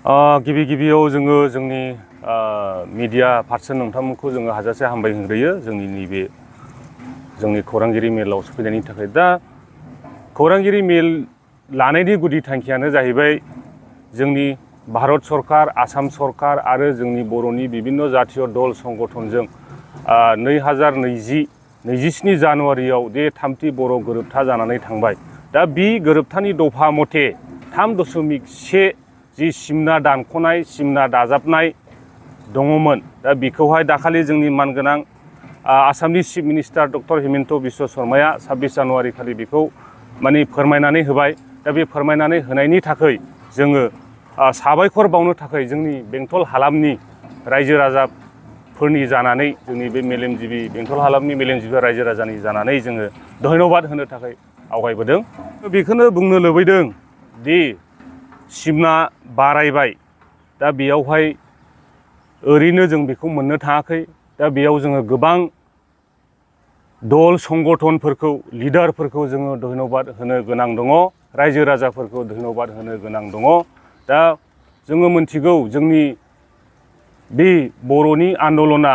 गिबि गिबियाव जोङो जोंनि मिडिया पार्सन नोंथांमोनखौ जोङो हाजासे हामबाय होग्रोयो जोंनि नैबे जोंनि खौरांगिरि मेलाव सफैनायनि थाखाय। दा खौरांगिरि मेल लानायनि गुदि थांखियानो जाहैबाय जोंनि भारत सरकार, आसाम सरकार आरो जोंनि बर'नि बिभिन्न जातीय दल संगठनजों 2027 जानुवारियाव जे थामथि बर' गोरोबथा जानानै थांबाय। दा बे गोरोबथानि दफा मथे 3.1 जि सिमना दानख'नाय, सिमना दाजाबनाय दङमोन, दा बेखौहाय दाखालि जोंनि मानगोनां आसामनि chief minister doctor Himanta Biswa शर्माया 26 जानुवारि खालि बेखौ माने फोरमायनानै होबाय। दा बे फोरमायनानै होनायनि थाखाय जोङो साबायखर बावनो थाखाय जोंनि बेंटल हालामनि रायजो राजाफोरनि जानानै, जोंनि बे मेलेमजिबि बेंटल हालामनि मेलेमजिबि रायजो राजानि जानानै जोङो धन्यबाद होनो थाखाय आवगायबोदों। बेखौनो बुंनो लुबैदों दि सिमना बारायबाय, दा बेयावहाय ओरैनो जों बेखौ मोननो थाङाखै। दा बेयाव जोङो गोबां दल संगठनफोरखौ, लिडारफोरखौ जोङो धन्यबाद होनो गोनां दङ, रायजो राजाफोरखौ धन्यबाद होनो गोनां दङ। दा जोङो मोनथिगौ जोंनि बे बर'नि आन्दलना,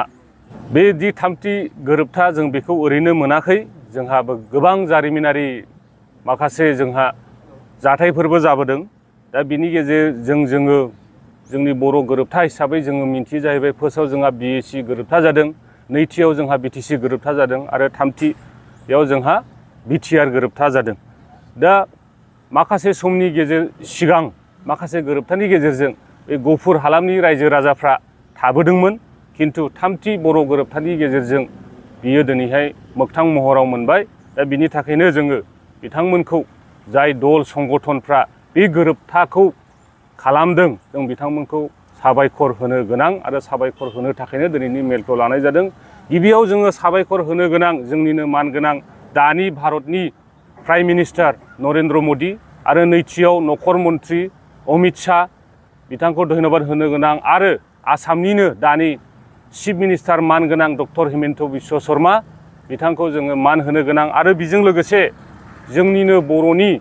बे दि थामथि गोरोबथा जों बेखौ ओरैनो मोनाखै। जोंहाबो गोबां जारिमिनारि माखासे जोंहा जाथायफोरबो जाबोदों। दा बिनि गेजेरजों जोङो जोंनि बर' गोरोबथा हिसाबै जोङो मिन्थियो जाहैबाय, फार्स्टआव जोंहा BAC गोरोबथा जादों, नैथियाव जोंहा BTC गोरोबथा जादों आरो थामथियाव जोंहा BTR गोरोबथा जादों। दा माखासे समनि सिगां माखासे गोरोबथानि गेजेरजों बे गफुर हालामनि रायजो राजाफ्रा थाबोदोंमोन, खिन्थु थामथि बर' गोरोबथानि गेजेरजों बियो दिनैहाय मोगथां महराव मोनबाय। दा बिनि थाखायनो जोङो बिथांमोनखौ, जाय दल संगठनफ्रा बे गोरोबथाखौ खालामदों, जों बिथांमोनखौ साबायखर होनो गोनां आरो साबायखर होनो थाखायनो दिनैनि मेलखौ लानाय जादों। गिबियाव जोङो साबायखर होनो गोनां जोंनिनो मानगोनां दानि भारतनि प्राइम मिनिस्टार नरेन्द्र मदि आरो नैथियाव नखर मन्त्रि अमित शाह, बिथांखौ धन्यबाद होनो गोनां, आरो आसामनिनो दानि चिफ मिनिस्टार मानगोनां डक्टर हिमन्त बिश्व शर्मा, बिथांखौ जोङो मान होनो गोनां। आरो बेजों लोगोसे जोंनिनो बर'नि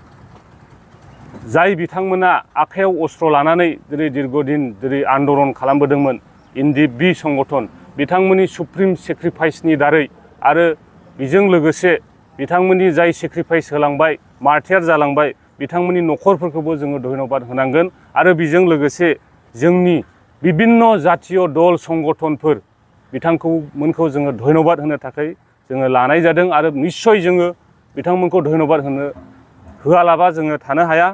जाय बिथांमोना आखायाव अस्त्र लानानै दिनै दीर्घदिन दिनै आन्दलन खालामबोदोंमोन, NDP संगठन, बिथांमोननि सुप्रिम सेक्रिफाइसनि दारै आरो बेजों लोगोसे बिथांमोननि जाय सेक्रिफाइस होलांबाय, मार्टियार जालांबाय, बिथांमोननि नखरफोरखौबो जोङो धन्यबाद होनांगोन। आरो बेजों लोगोसे जोंनि बिभिन्न जातीय दल संगठनफोर, बिथांमोनखौ जोङो धन्यबाद होनो थाखाय जोङो लानाय जादों। आरो निस्सय जोङो बिथांमोनखौ धन्यबाद होआलाबा जोङो थानो हाया।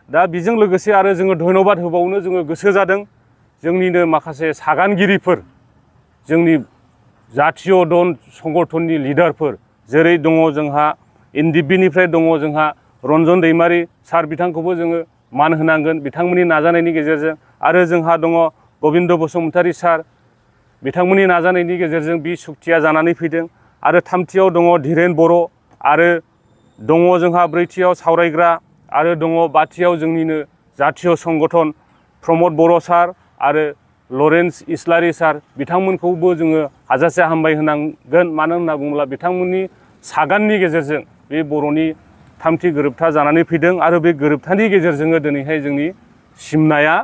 दा बेजों लोगोसे आरो जोङो धन्यबाद होबावनो जोङो गोसो जादों जोंनिनो माखासे सागानगिरिफोर, जोंनि जातीय दल संगठननि लिडारफोर, जेरै दङ जोंहा NDP-निफ्राय दङ जोंहा रन्जन दैमारि सार, बिथांखौबो जोङो मान होनांगोन बिथांमोननि नाजानायनि गेजेरजों। आरो जोंहा दङ गबिन्द बसुमतारी सार, बिथांमोननि नाजानायनि गेजेरजों बे सुक्तिया जानानै फैदों। आरो थामथियाव दङ धीरेन बर', आरो दङ जोंहा ब्रैथियाव सावरायग्रा, आरो दङ बाथियाव जोंनिनो जातीय संगठन प्रमद बर' सार आरो लरेन्स इस्लारि सार, बिथांमोनखौबो जोङो हाजासे हामबाय होनांगोन। मानो होनना बुङोब्ला बिथांमोननि सागाननि गेजेरजों बे बर'नि थामथि गोरोबथा जानानै फैदों। आरो बे गोरोबथानि गेजेरजोंनो दिनैहाय जोंनि सिमनाया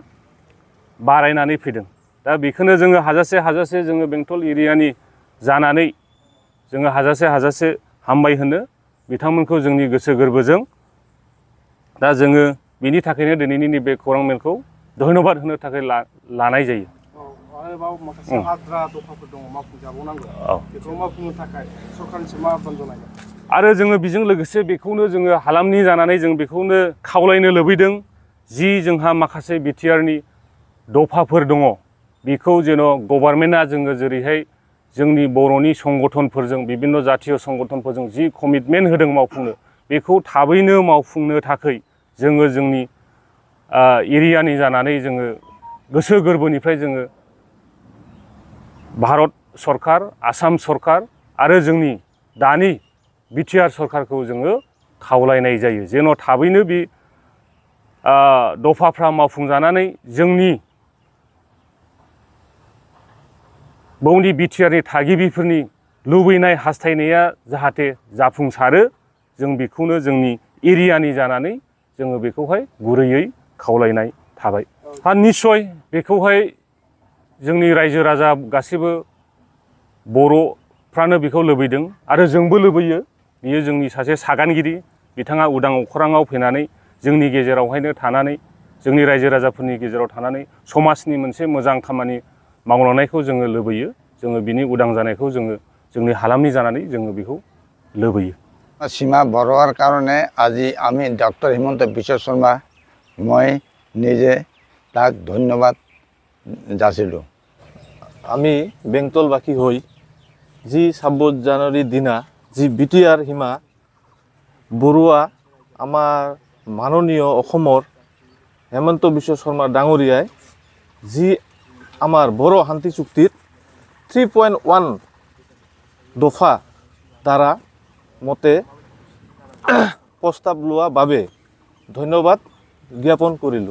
बारायनानै फैदों। दा बेखौनो जोङो हाजासे जोङो बेंटल एरियानि जानानै जोङो हाजासे हामबाय होनो बिथांमोनखौ जोंनि गोसो गोरबोजों। दा जोङो बिनि थाखायनो दिनैनि नैबे खौरां मेलखौ धन्यबाद होनो थाखाय लानाय जायो। आरोबाव माखासे आद्रा दफाफोर दङ मावफुंजाबावनांगौ, बेखौ मावफुंनो थाखाय सरकारनिसिम मा आह्वान जनायगोन? आरो जोङो बेजों लोगोसे बेखौनो जोङो हालामनि जानानै जों बेखौनो खावलायनो लुबैदों, जि जोंहा माखासे BTR-नि दफाफोर दङ, बेखौ जेन' गभर्नमेन्टआ जोङो जेरैहाय जोंनि बर'नि संगठनफोरजों, बिभिन्न जातीय संगठनफोरजों जि कमिटमेन्ट होदों मावफुंनो, बेखौ थाबैनो मावफुंनो थाखाय जोङो जोंनि एरियानि जानानै जोङो गोसो गोरबोनिफ्राय जोङो भारत सरकार, आसाम सरकार आरो जोंनि दानि BTR सरकारखौ जोङो खावलायनाय जायो, जेन' थाबैनो बे दफाफ्रा मावफुंजानानै जोंनि बौनि BTR-नि थागिबिफोरनि लुबैनाय हास्थायनाया जाहाथे जाफुंसारो, जों बेखौनो जोंनि एरियानि जानानै जोङो बेखौहाय गुरैयै खावलायनाय थाबाय। निश्चय बेखौहाय जोंनि रायजो राजा गासिबो बर'फ्रानो बेखौ लुबैदों आरो जोंबो लुबैयो। बियो जोंनि सासे सागानगिरि, बिथाङा उदां अख्राङाव फैनानै जोंनि गेजेरावहायनो थानानै जोंनि रायजो राजाफोरनि गेजेराव थानानै समाजनि मोनसे मोजां खामानि मावलांनायखौ जोङो लुबैयो। जोङो बिनि उदां जानायखौ जोङो जोंनि हालामनि जानानै जोङो बेखौ लुबैयो। সীমা বঢ়োৱাৰ কাৰণে আজি আমি ডক্টৰ হিমন্ত বিশ্ব শৰ্মা মই নিজে তাক ধন্যবাদ যাচিলোঁ। আমি বেংটলবাসী হৈ যি 26 জানুৱাৰীৰ দিনা যি বিটিআৰ সীমা বৰুৱা আমাৰ মাননীয় অসমৰ হেমন্ত বিশ্ব শৰ্মা ডাঙৰীয়াই যি আমাৰ বড়ো শান্তি চুক্তিত 3.1 দফা দ্বাৰা মতে প্ৰস্তাৱ লোৱা বাবে ধন্যবাদ জ্ঞাপন কৰিলোঁ।